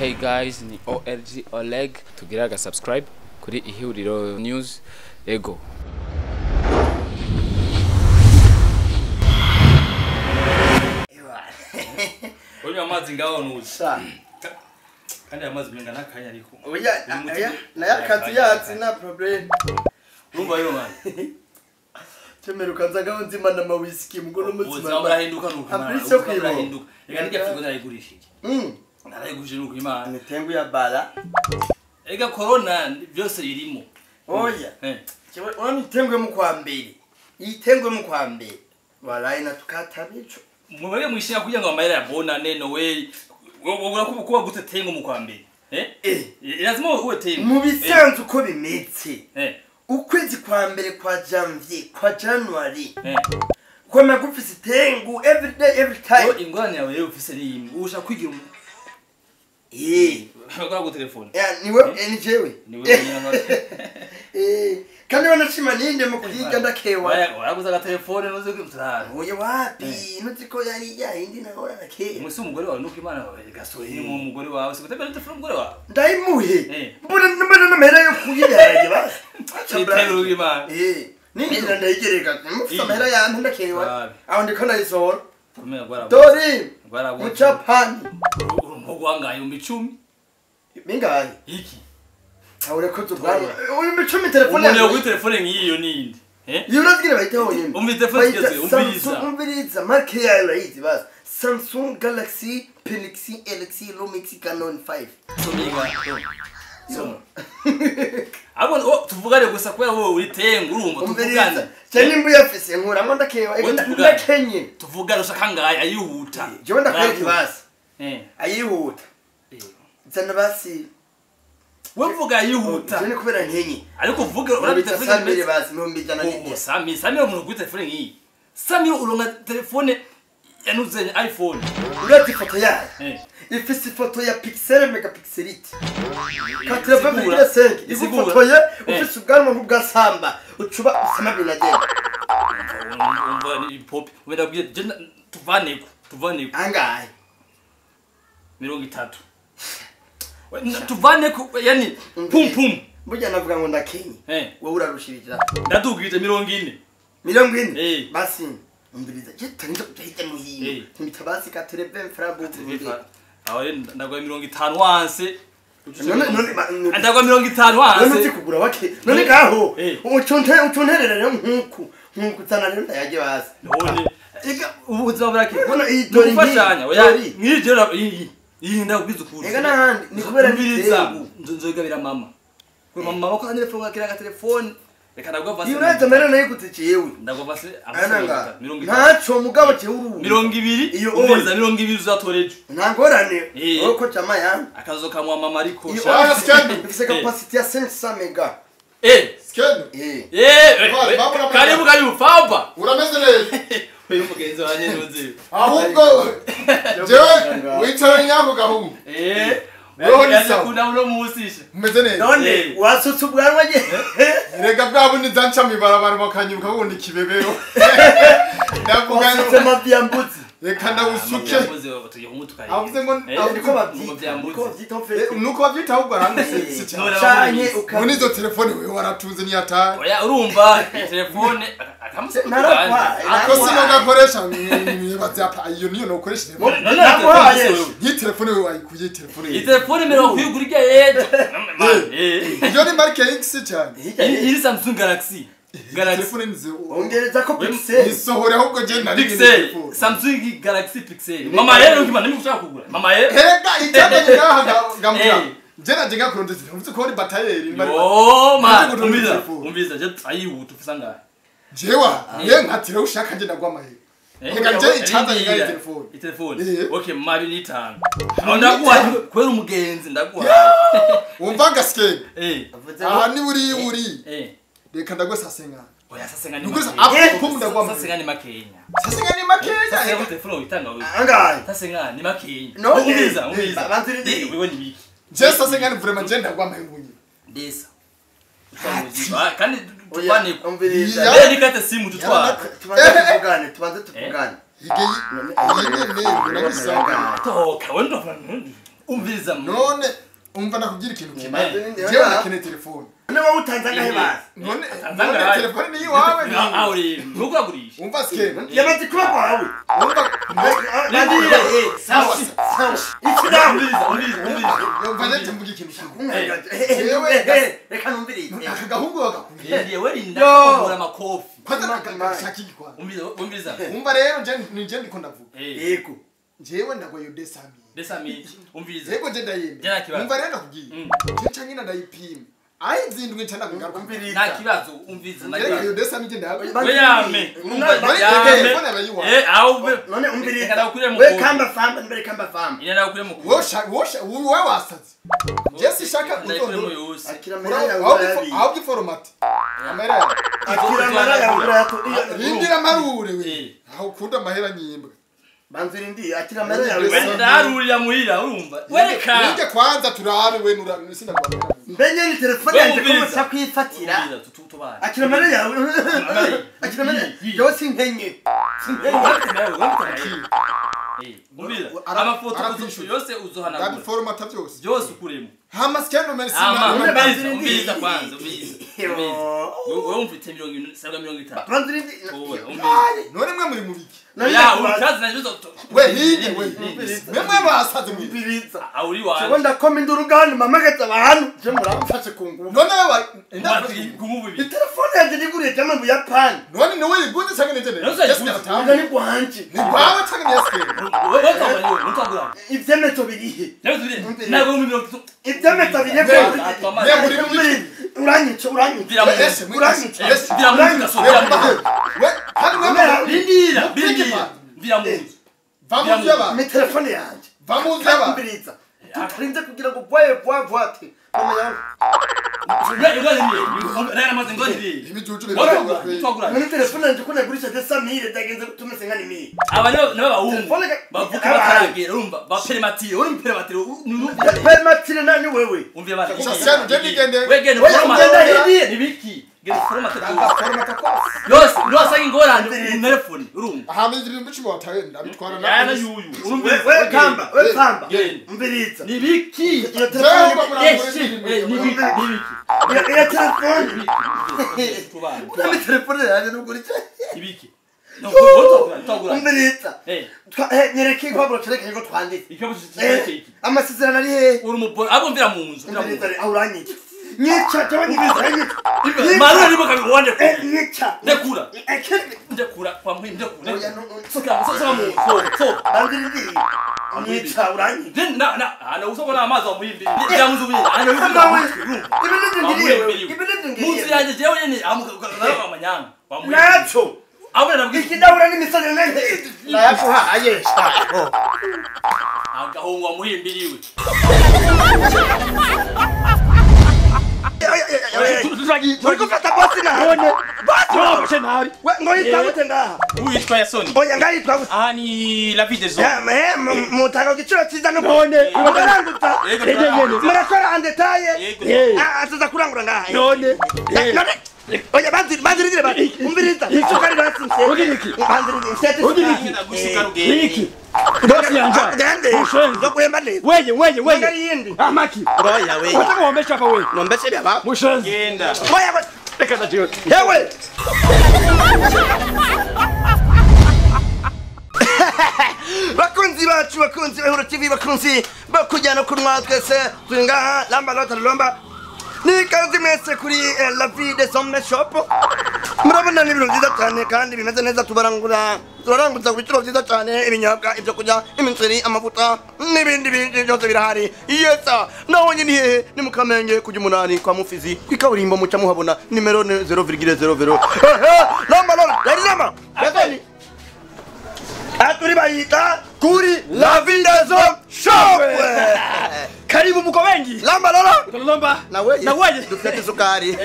Hey guys, ni OLG Oleg. Tugira subscribe kuri Ihuriro News. Ego. Onya amazi ngaho nuza. Kandi amazi menga nakanya ariko. Oya, oya, nayakazi yatsi na problem. Urumva yo man. Temeruka nza ngaho nzima na whisky mugo no mutsima. Ubuzima burahinduka nuko imana. Burahinduka. Reka nijya frigo narayigurishije. Narayigurishije nuko imana. Nitengu ya bala. Ega corona byose irimo. Oya. Kiwe urani itengwe mu kwa mbere. Itengwe mu kwa mbere. Walayi na tukatabico. Mubere mwishira kugira ngo amahera ya bonane Noel. Wobura kuba gute tengo mu kwa mbere. Lazima uwe tengo. Mu bisanzwe uko bimetse. Ukwezi kwa mbere kwa janvier kwa January. Kwa magufisi tengu every day every time. Ingorane yawe ufise ni imwe. Usha kwigira Kwa ku telefone. Ni wewe ni jewe. Ni wewe nyana. Kandi wanashima ninde mu kuyiga ndakewa. Waraguza ga telefone nuze kwimtara. Oye wapi? Nuzi ko yari yindi nahora nakera. Musi umugore wawe nuko imana gasoye mu mugore wawe sikutembera telefone umugore wawe. Ndayimuhe. Mbona mbona namera yo kuyiharage basi. Chitero imana. Ningira ndayigereka. Mufite amahera yantu ndakewa. Aho ndiko nayisohora. Dori. Mu Japan. Urumugwangaye mu 10. Mingahe? Iki. Aure ko tubwana. Uyu micumi telefone. Umuntu yo telefone ngiyo nindi. Iyo urazgira bahita honyine. Umvi telefone zigeze umviriza. Umviriza marke yayo urayizi basi. Samsung Galaxy Pixel LX Lumix Canon 5. Somiga. Soma. Abo tuvugane gusa kubera wowe uri tengu urumva tuvugane. Cyane imbu yafise nkura ngo ndakewa ndakenye. Tuvugane ushaka ngaye ayihuta. Jewe ndakwereka basi. Ayihuta. Zana basi. Wevuga yihuta. Jene kubera nkenye. Ariko uvuge urabita telefone basi 140. Sami umuntu gute telefone ngiyi. Sami uronka telefone yanuze iPhone. Urati ifoto yayo. Ifise ifoto ya pixel megapixelite. 80,5 igufotoye ufise ubwanwa nk'ubwa Samba ucuba usama binagenda. Umva ni pop. Wenda bwiye tuvaneko. Angahe? 30. Tuvane ku yani pum pum. Burya navuga ngo ndakenye. Wowe urarushirira. Ndadugije 40. 40? Basi umviriza. Jeta nzo hirya no hino. Ntibitabasi ka 80 francs bubu. Aho ndagwa 50 wanse. None ndagwa 50 wanse. None uzi kugura wake. None gaho. Ucunterera rero nkuku. Nkuku tsana rero ndayaje basi. None ega ubuzima burake. None iyi gufashanya oya mwije iyi. Iyi ndakubwiza ukuri. Ega nahandi ni kubera nibiriza nzogabira mama. Kwe mama wako telefone akira telefone reka ndagwa vase. Iyo uraza mera nayo guticiyewe. Ndagwa vase amafaranga 50. Ntaco mugabo cye uru. 20 umviriza 20 uzatorejo. Ntangorane. Uko chama ya. Akazo kamwa mama ariko. Ifise capacity ya 500 mega. Skendo. Karibu karibu Faba. Urameze neza. Uyu mugenzi wanje ntuzi. Ahubwo jewe wicara nyako gahungu. Kuna uno musisha. Umeze neza. None wasutse ubwanwa je. Rega bwabo ni zanca mibarabara bakanyiruka bundi kibebero. Ndavuga ngo mavyambuzi. Reka ndawusuke. Avuze ngo niko bavyita. Nuko bavyita ahubwo aranguse cyane. Muri izo telefone wewe waratuze ni yataye. Oya urumva telefone akamusuka. Ako sino gakoresha nibaze apa iyo niyo nokoresha telefone. Naguhaye. Ni telefone wewe wayikuye telefone. Iyi telefone mero kuyigura irya yejo. Iyo ni marke X cyane. Iri Samsung Galaxy. Telefone nzi ongereza ko pixel. Isohora ahubwo je nari Pixel. Samsung Galaxy Pixel. Mama rero ukimana nimi ushaka kugura. Mama rero. Hega icyaje ngaha ngamura. Je naje ngakurondeza uvuze ko uri batayeri. Oh man, umbiza. Umbiza je ayihuta ufisa ngahe. Jewa, ye nkatira ushaka nje ndagwamaye. Reka je icyaza ngaye telefone. Telefone. Okay, mabi nitanu. Ndaguha kwera umugenzi ndaguha. Umva gaske. Aha ni uri uri. Reka ndagwe sasenga. Oya sasenga ni. Nuko apo ndagwa sasenga ni makenya. Sasenga ni makenya. Sasenga telefone uitanga wewe. Angahe? Sasenga ni makenya. Umbiza, umbiza. Banzuri wewe ni biki? Je sasenga ni vraiment je ndagwa mahunye. Ndesa. Kandi tubane umviriza. Mbere nikate simu tutwara. Tubanze tuvugane, tubanze tuvugane. Ige. Toka wendo. Umviriza none umva nakubwira ikintu kimwe. Jewe nakeneye telefone. None wowe utanze angahe basi? None telefone ni iwawe ni. Aho rero ntukagurisha. Umva sikene. Yamaze kuba kwawe. Umva ndira sawa. Ikiramu. Umviriza. Umva nje mvuga ikintu kimwe. Jewe reka numvirize. Aka gahungu bagakubwira. Ndiye werinda kugura amakofi. Kwanza nakashaka igikwana. Umviriza. Umva rero nje nije ndiko ndavuga. Yego. Jewe ndagoye desami. Desami umviriza. Yego nje ndayembe. Umva rero ndakubwiye. Je canke ndayipima. Ayi zindwe nca ndakugaruka. Nta kibazo umviriza na kibazo. Desami nje ndabe. Weyame. Umva yame. Aho none umviriza. We kamba famba mbere kamba famba. Ina ndakure mu. Wosha wewe wasaze. Je sishaka utondo yose. Akira mera yawe. Aho giformat. Amera. Akira mera yawe. Rindira marure we. Aho ukunda amahera nyimbwa. Banzirindi akira mera yawe. We ndarurira muhira urumva. Wereka. Nige kwanza turabe we nura sinda kwa. Mbenye ni telefone yanje ko musa kwifatira. Akira mera yawe. Akira mera. Yo sinkenye. Umviriza. Amafoto yose uzohanagura. Ndabi format byose. Byose ukuremo. Hama sikeno merci. Umviriza kwanza umviriza. Wewe umfite 50. Banzirindi. None mwe muri mubiki. Ya utazi na bizo. We hige we. Mwe basaze umviriza. Auri wanje. Jewe ndakoma indurugani mamageza abantu. Je muramfashe ku ngufu. None wewe ndakububi. Telefone yanje niguriye jamwe mu Japan. None ni wewe iguze canke nije ne. None ni gwanje. Ni gwawe canke ni yaske. Wewe Ivyemezo birihe? Ntabwo mu mirongo Ivyemezo birihe? Uranyica uranyica. Uranyica. We kandi wewe rindira mvira mu nzu. Va mu nzu y'abantu. Ni telefone yanje. Va mu nzu y'abantu. Umviriza. Tutarinze kugira ngo voye voye mama yangu. None telefone yanje ko nagurisha 200,000 ndagenze gutumese nka nimi. Aba n'abahungu bavuka bataragera urumva ba permatire uri permatire permatire nani wewe. Umvira bana. Shasiyano je nigende. Wegende format nibiki. Gende format yose nose ingorane telefone urumva. Aha ibintu bicimo wataye ndabitwara na yana yuyu urumva we kamba we kamba. Umviriza. Nibiki. Iyo telefone nibiki. Iyo telefone. Nami telefone yanje nugurisha. Ibiki. No, togura. Umviriza. Nyereke impapuro cerekanye ko twanditse. Ikibazo cerekeye iki? Amasezerano ari hehe? Uri umubona abumvira mu nzu. Umviriza aho uranyica. Nyica cyangwa nyica nyica. Marura nimo kabihonde. Nyica. Ndekura. Ndekura kwa muhi ndekura. Soka soka mu so. Bandirindi. Nyica uranyica. Na na ana usokona amazi amuhimbi. Byamuzu bini. Ana ibindi ngiriye. Munsi yanje jewe nyene amuka amanyanga. Nacho. Abona nabwiye ikidahura n'imisozi nene. Nayakuhaye. Agahungwa muhimbiriwe. Uri gufata bosi nahone. Bosi nabi. We ngo yitwa gute ngaha? Uwitwa Yasoni. Oya ngaha yitwa gute? Aha ni la vie des hommes. Mutanga igiciro cyiza no none. Muraranguza. Murakora en detail. Atuza kurangura ngaha. None. None. Oya banzirindire bati. Umviriza. Isukari batsinze. Ugiriki. Banzirindire. Ugiriki. Iki. Bosi yanja. Ndokuhemba neza. Wewe wewe wewe. Ngari yindi. Amaki. Oya wewe. Wataka uombesha hapa wewe. Nombeshe baba. Mushenzi. Genda. Oya reka ndajiwe. Yewe. Bakunzi bacu bakunzi ba Ihuriro TV bakunzi bakujyana kunwa twese turi ngaha lamba lota lomba. Ni kazi mwese kuri La Vie des Hommes Shop. Murabona ni ibintu byiza cyane kandi bimeze neza tubarangura. Turaranguza ku biciro byiza cyane ibinyobwa ibyo kurya imiceri amavuta n'ibindi bintu byose birahari. Yesa naho nyine hehe ni mu Kamenge kujya umunani kwa Mufizi kwikaburimbo muca muhabona nimero 0,00. Lamba lamba yari lamba. Yazoni. Aturi bayita kuri La Vie des Hommes Shop. Karibu mko wengi. Lamba lolo. Lomba. Na wewe. Na wewe. Dufite sukari.